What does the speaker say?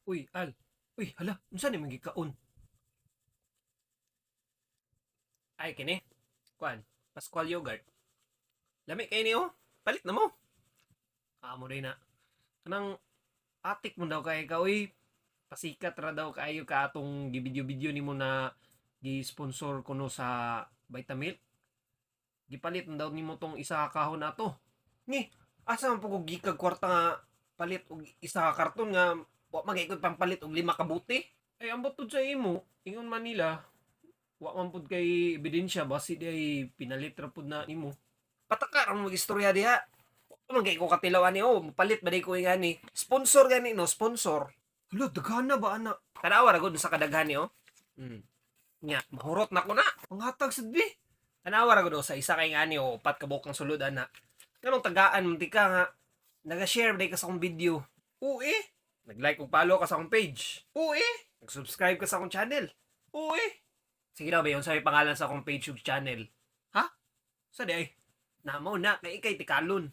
Uy, Al. Uy, hala, unsa ni gikaon? Ay kini. Kuan, Pascual yogurt. Lami kay ni oh. Palit na mo. Amo rin na. Kanang atik mo daw kay ka uy. Pasikat ra daw kaayo ka atong gibidyo-bidyo nimo na gi-sponsor kuno sa Vitamilk. Gipalit na daw nimo tong isa ka kahon ato. Ni, asa man po ko gikag kwarta nga palit og isa ka karton nga wa man kay pampalit og lima ka bote? Ay, ambot tud sa imo, ingon man nila wa man pud kay ebidensya, basi di ay pinalit ra pud na nimo. Pataka ra mo istorya diha. Wa man kay ko katilaw ani oh, palit ba di ko ingani. Sponsor gani no, sponsor. Hala, daghan na ba ana? Tanawa ra gud sa kadaghan ni oh. Nya, mahurot na ko na. Panghatag sad bi. Tanawa ra gud oh, sa isa kay ngani oh, upat ka buok ang sulod ana. Nganong tagaan man ti ka nga naga-share ba ka sa akong video? Oo eh. Nag-like ug follow ka sa akong page. Oo eh. Nag-subscribe ka sa akong channel. Oo eh. Sige na ba yun, sabi pangalan sa akong page ug channel. Ha? Sa di ay? Namo na, kay ikay tikalon.